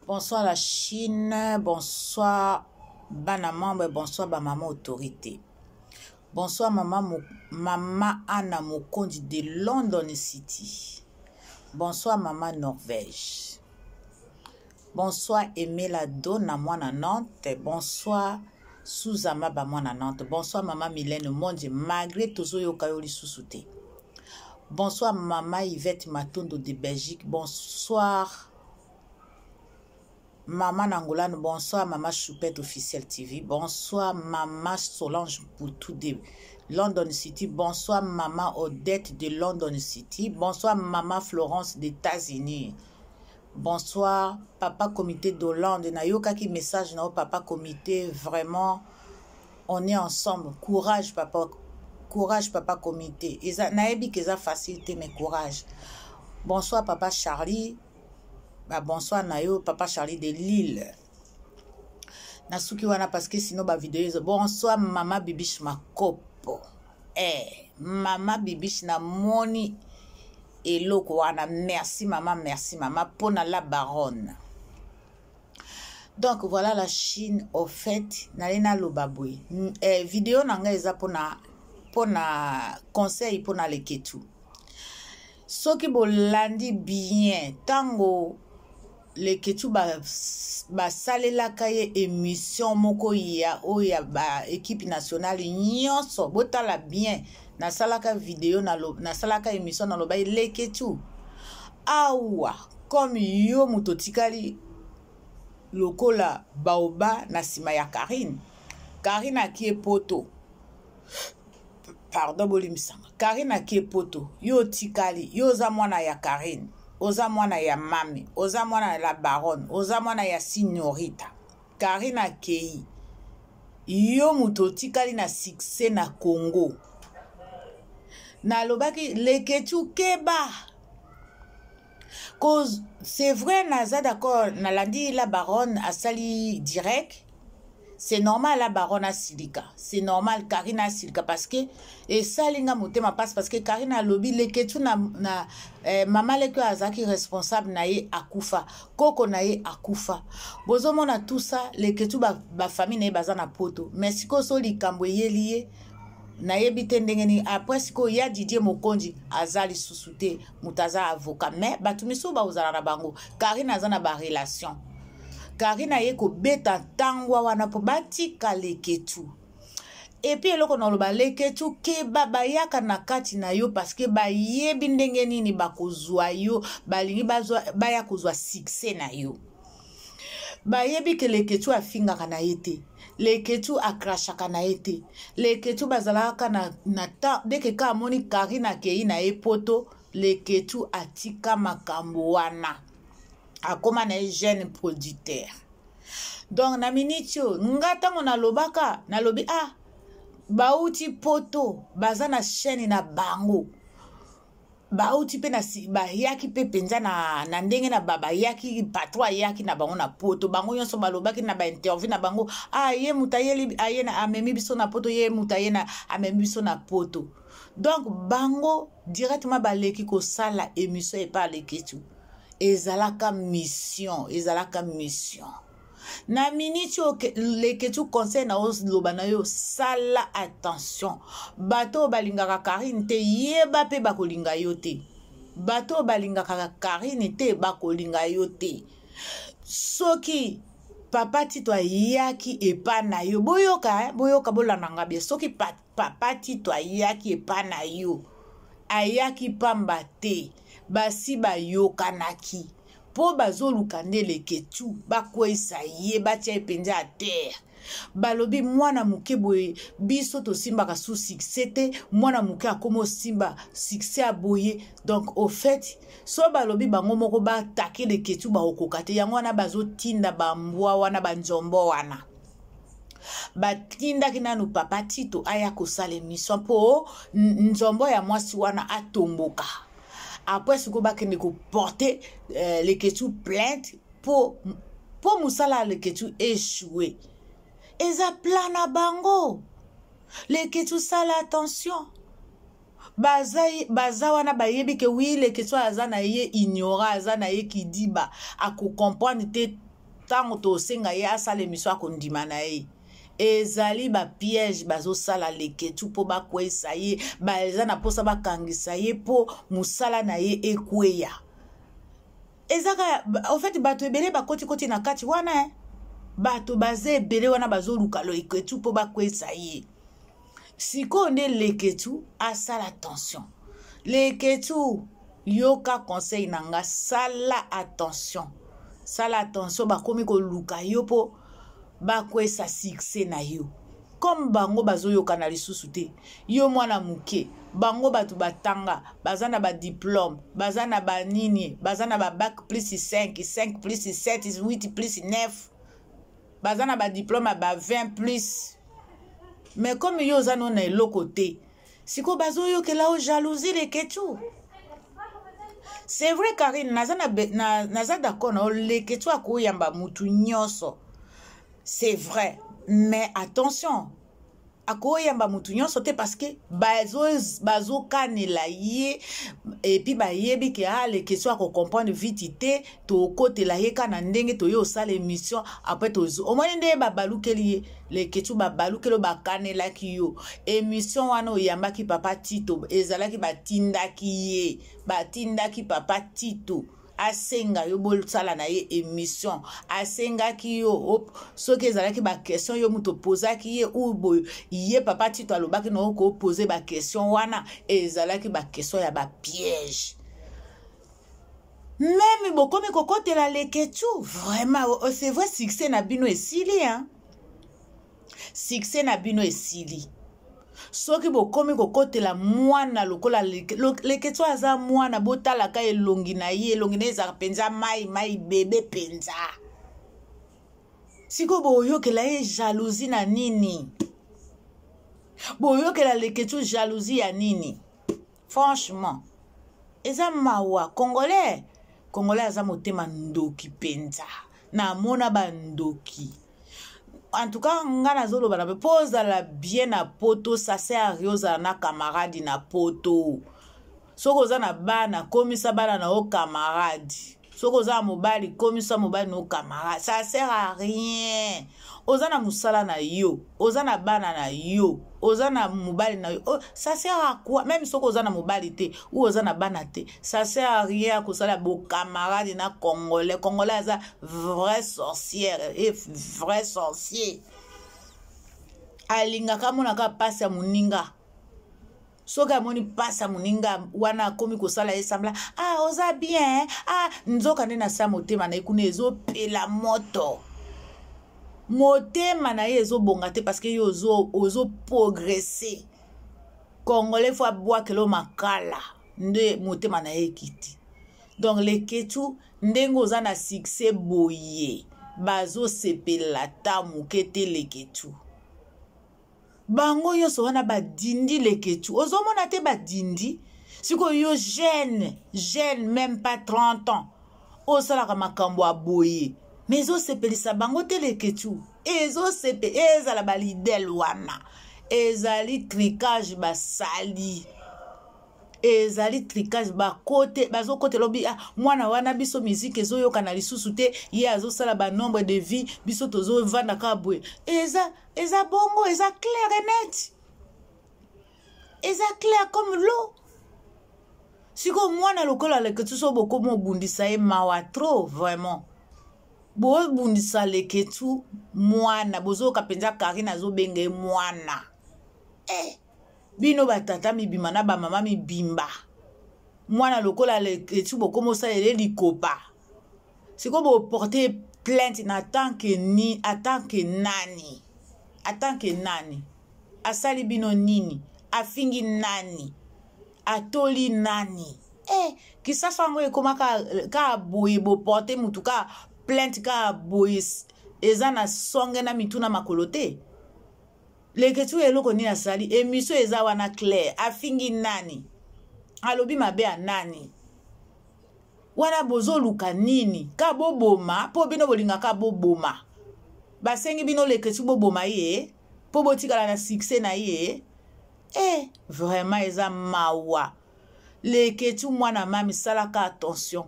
Bonsoir la Chine, bonsoir bana membre, bonsoir ba maman autorité. Bonsoir maman, maman Anna Mokondi de London City. Bonsoir maman Norvège. Bonsoir Emela Dona mwana Nantes. Bonsoir Suzama ba mwana Nantes. Bonsoir maman Mylène Mondje malgré tozoyoka yo lisusu te. Bonsoir maman Yvette Matondo de Belgique. Bonsoir Maman Nangolane, bonsoir Maman Choupette Officiel TV, bonsoir Maman Solange Poutou de London City, bonsoir Maman Odette de London City, bonsoir Maman Florence des États-Unis. Bonsoir Papa Comité d'Hollande, nayokaki message na Papa Comité, vraiment on est ensemble. Courage papa, courage papa comité. Eza nayebi que eza facile te mais courage. Bonsoir papa Charlie. Ba bonsoir na yo papa Charlie de Lille. Nasuki wana parce que sinon ba vidéo ezo. Bonsoir mama Bibiche Makopo. Eh, mama Bibiche na moni eloko wana. Merci mama, merci mama pona la baronne. Donc voilà la Chine au fait nale naloba boye eh, video na ngai eza pona pona conseil pona leketu soki bolandi bien ntango leketu basalelaka ba ye émission moko ya oyo ya ba équipe nationale nyonso botala bien nasalaka video nasalaka émission naloba ye leketu awa comme yo moto otikali lokola baoba na nsima ya karine karine akie poto pardon bolimbisanga karine akie poto yo otikali yo oza mwana ya karine oza mwana ya mami oza mwana ya la baronne oza mwana ya signorita karine akei yo moto otikali na succès na congo nalobaki leketu keba cause c'est vrai naza d'accord nalandi la baronne asali direct c'est normal la baronne asilika c'est normal karine asilika parce que esali nga motema mpasi parce que karine alobi leketu na, na eh, mama leki oyo azalaki responsable na ye akufa koko na ye akufa bozomona tout ça leketu bafamille ba na ye baza na poto mais sikoyo so likambo eyeli ye nayebi te ndenge nini après sikoyo ya didier mokonzi aza lisusu te moto aza avocat mais bato misusu bakozala na bango karine aza na barelation karine aye kobeta ntangwa wana mpo batika leketu epuis eloko na oloba leketu keba bayaka na kati na yo parceke bayebi ndenge nini bakozwa yo balingi baya kozwa succès na yo bayebi ke leketchou afingaka na ye te leketchou akrashaka na ye te leketchou bazalaka na, na ta deke ka amoni karine akei na ye poto leketchou atika makambo wana akoma na ye jeune producteur donc na miniti oyo nga ntango nalobaka nalobi ah bauti poto baza na chaîne na bango bauti mpe na bayaki mpe mpenza na, na ndenge na ba bayaki patron ayaki na bango na poto bango nyonso balobaki na bainterview na bango ah, ye moto ayeli aye na amemi biso na poto ye moto aye na amemi biso na poto donc bango directement baleki kosala émission epa aleketu ezalaka mission ezalaka mission na miniti oyo leketsu conseil na oloba na yo sala attention bato oyo balingaka karine te yeba mpe bakolinga yo te bato oyo balingaka karine te bakolinga yo te soki papa tito ayaki epa na yo boyoka eh, boyoka bolanda nga bie soki pa, papa tito ayaki epa na yo ayaki pamba te basi bayokanaki mpo bazoluka nde leketchou bakweyisa ye batia ye mpenza ya terre balobi mwana moke boye biso tosimbaka su succès te mwana moke akoma osimba succès ya boye donc au fait so balobi bango moko batake leketchou bakokoka te yango wana bazotinda bambwa wana banzombo wana batindaki nanu papa tito aya kosala emission mpo nzombo ya mwasi wana atomboka après sikoyo bakende koporte euh, leketchou plainte mpo mpo mosala ya leketchou echoue eza plan na bango leketchou sala attention baza, baza wana bayebi ke wi leketchou aza na ye ignora aza na ye kidiba akocomprendre te. Ntango tosenga ye asala emission, akondima na ye. Ezali bapiège bazosala Leketu mpo bakweyisa ye. Baza na mposa bakangisa ye mpo mosala na ye ekweya. Ezaka en fait bato ebele bakotikoti na kati wana, eh. Bato baza ebele wana bazoluka Leketu mpo bakweyisa ye. Sikoyo nde Leketu asala attention. Leketu, yoka conseil na nga, sala attention, sala attention. Bakomi koluka yo mpo bakwesa succès na yo. Comme bango bazoyokana lisusu te, yo mwana moke, bango bato batanga, baza na badiplôme, baza na banini, baza na babac plus 5, 5 plus 7, 8 plus 9, baza na badiplôme ya ba 20 plus. Mais comme yo oza no na eloko te, sikoyo bazoyokela o jalousie. Leketu, c'est vrai, Karine, naza, na, na, naza d'accord na yo. Leketu akoyamba mutu nyonso, c'est vrai, mais attention, akoyamba mutu nyonso te parce que bazokanela bazo ye. Et puis bayebi ke ah, Leketu akocomprendre vite te, tokotela ye ka na ndenge toye osala émission. Après omoni nde babalukeli ye. Leketu, babalukeli oyo bakanelaki yo. Émission wana oyambaki papa Tito, ezalaki batindaki ye, batindaki papa Tito asenga yo bosala na ye émission. Asengaki yo, soki ezalaki baquestion yo moto opozaki ye ou boye, ye papa Tito alobaki na okopose baquestion wana, ezalaki baquestion ya bapiège. Même bokomi kokotela Leketu. Vraiment, c'est vrai, succès na bino esili, hein? Succès na bino esili soki bokomi kokotela mwana lokola Leketu. Aza mwana, botalaka elongi na ye, elongi na ye ezalaka mpenza mai mai, bebe mpenza. Sikoyo boyokela ye jalousie na nini? Boyokela Leketu jalousie ya nini? Franchement, eza mawa. Congolais, Congolais aza motema ndoki mpenza. Namona bandoki. En tout cas, nga nazoloba na mpo ozala bien na poto, ça sert à rien ozala na camarade na poto. Soki oza na bana, komisa bana na yo camarade. Soki oza na mobali, komisa mobali na yo camarade. Ça sert à rien. Oza na mosala na yo, oza na bana na yo, oza na mobali na yo, oh, ça sert à quoi? Même soki oza na mobali te ou oza na bana te, ça sert à rien ya kosala bocamarade na Congolais. Congolais aza vrai sorcière et vrai sorcier. Alingaka amonaka mpasi ya moninga. Soki amoni mpasi ya moninga wana, akomi kosala ye semblant: "Ah, oza bien." Ah, nzoka nde na sa motema na ye kuna ezopela moto, motema na ye ezobonga te parce que ye ozoprogresse. Congolais faut abwakela makala nde motema na ye ekiti. Donc Leketu, ndenge oza na succès boye, bazosepela ta moke te. Leketu, bango nyonso wana badindi. Leketu, ozomona te badindi. Sikoyo yo jeune, jeune, même pas 30 ans, osalaka makambo ya boye, mais ezosepelisa bango te. Leketu, ezosepe ezala balidele wana, ezali trucage basali, ezali trucage. Bakote bazokotela obi, ah, mwana wana, biso miziki ezoyokana lisusu te, ye azosala banombre de vues, biso tozovanda kaka boye. Eza bongo, eza clair et net, eza clair comme l'eau. Sikoyo mwana lokola Leketu, so bokomi obundisa ye, mawa trop vraiment. Bobundisa Leketu mwana, bozoyoka mpenza Karine azobenga ye mwana, eh. Bino batata mibima na bamama mibimba, mwana lokola Leketu bokomi osalela likopa. Sikoyo boporte plainte na tant que ni en tant que nani? En tant que nani? Asali bino nini? Afingi nani? Atoli nani? Eh, kisasa yango ekóma kaka boye, boporte mutu kaka plainte kaka boye, eza na songe na mitu na makolo te. Leketu, eloko nini asali? Émission eza wana claire. Afingi nani? Alobi mabe ya nani wana? Bozoluka nini? Ka boboma mpo bino bolingaka boboma. Basengi bino Leketu boboma ye mpo botikala na succès na ye. E, vraiment eza mawa. Leketu mwana mami, salaka attention.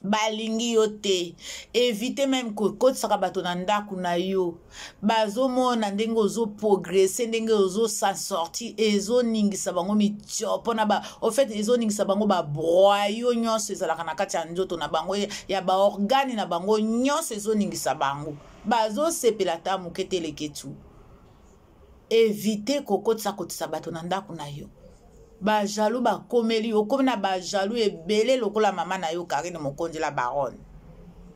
Balingi yo te. Evite meme kokotisaka bato na ndako na yo. Bazomona ndenge ozoprogresse, ndenge ozosan sorti, ezoningisa bango mitiopo na ba, au fait ezoningisa bango babroyo nyonso ezalaka na kati ya nzoto na bango, ya baorgane na bango nyonso ezoningisa bango. Bazosepela ata moke te. Leketu, evite kokotisa kotisa bato na ndako na yo. Bajaloux bakomeli, okomi na bajaloux ebele lokola mama na yo Karine Mokonzi la baronne.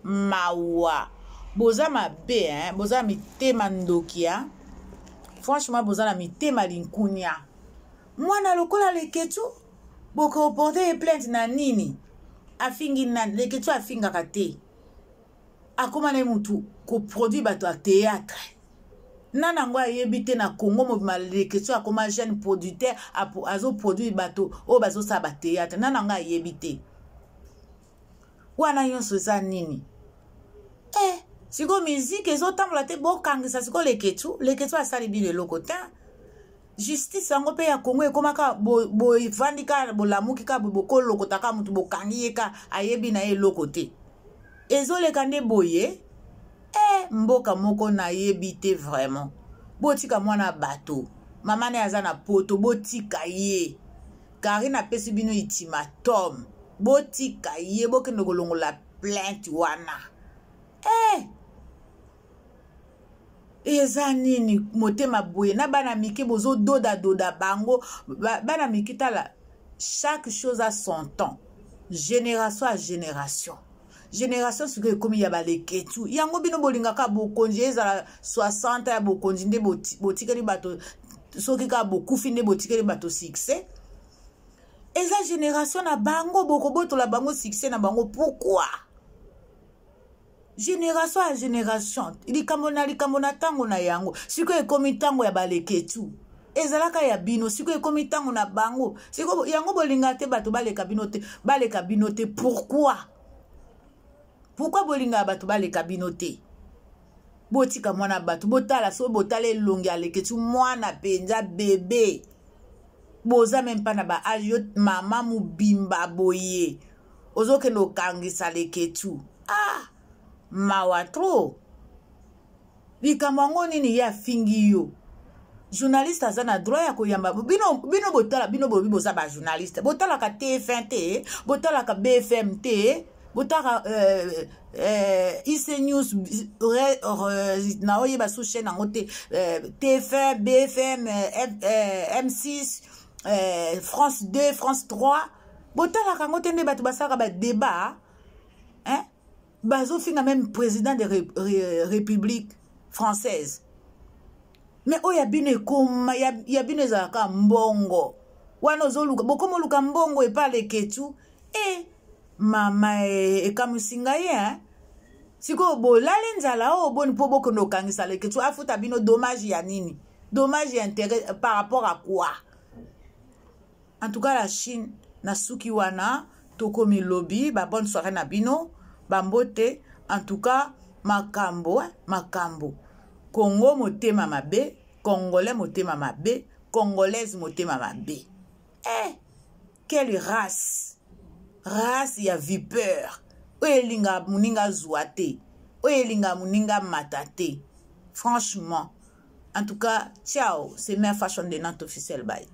Mawa, boza mabe, hein? Boza na mitema ndoki, hein? Franchement, boza na mitema linkunia. Mwana lokola Leketu, bokoporte ye plainte na nini? Afingi nani? Leketu afingaka te. Akóma na ye mutu koproduire bato ya théâtre. Nani yango ayebi te na Congo mobima, Leketsu akóma jeune producteur, azoproduire bato oyo bazosala bathéâtre. Nani yango ayebi te? Wana nyonso eza nini? Eh, sikoyo miziki ezotambola te, bokangisa sikoyo Leketsu. Leketsu asali bino eloko te. Justice yango mpe ya Kongo ekomaka, bovandi kaka, bolamuki kaka, bokolokota kaka motu, bokangi ye ka ayebi na ye eloko te. Ezoleka nde boye. E mboka moko nayebi te vraiment. Botika mwana bato, mama naye aza na Poto, botika ye. Karine apesi bino ultimatum, botika ye, bokende kolongola plainte wana. E eza nini motema boye na bana mike bozododadoda bango, bana mike? Tala, chaque chose a son temps, génération à génération. Génération sikoyo ekomi ya baleketu. Yango bino bolingaka bokonzi ezala 60 ya bokonzi nde botikeli bato. Soki kaka bokufi nde botikeli bato succès. Eza génération na bango, bokobotola bango succès na bango. Pourquoi? Génération ya génération, likambo na likambo na ntango na yango. Sikoyo ekomi ntango ya baleketu. Ezalaka ya bino, sikoyo ekomi ntango na bango. Sikoyo yango bolinga te bato baleka bino te, baleka bino te. Pourquoi? Pourquoi bolingaka bato baleka bino te? Botika mwana bato. Botala, soki botala elongi ya Leketsu, mwana mpenza bebe, boza meme mpa na baage. Yo mama mobimba boye, ozokende okangisa Leketsu. Ah, mawa trop. Likambo yango nini ye afingi yo? Journaliste aza na droit ya koyamba bino. Bino botala, bino bolobi boza bajournaliste, botalaka TF1 te, botalaka BFM te, botalaka IC News, naoyeba su chaîne yango te, TF1, BFM, M6, France 2, France 3, botalaka yango te? Nde bato basalaka badébat, hein? Bazofinga même président de République française. Mais oyo ya bino ekoma ya bino ezalaka mbongo wana ozoluka, bokoma oluka mbongo epa Leketu. E mama, ekamwisi ngai, hein? Sikoyo bolali nzala oyo boni mpo bokende okangisa Leketu, afuta bino dommage ya nini? Dommage ya intérêt par rapport à quoi? En tout cas, la Chine na suki wana, tokomi lobi. Babonne soirée na bino, bambote. En tout cas, makambo, makambo Congo motema mabe, Congolais motema mabe, Congolaise motema mabe. Eh, quelle race! Race ya vipère oyo elingaka moninga azwa te, oyo elingaka moninga mata te, franchement. En tout cas, ciao, c'est Mère Fashion de Nantes officiel. Bye.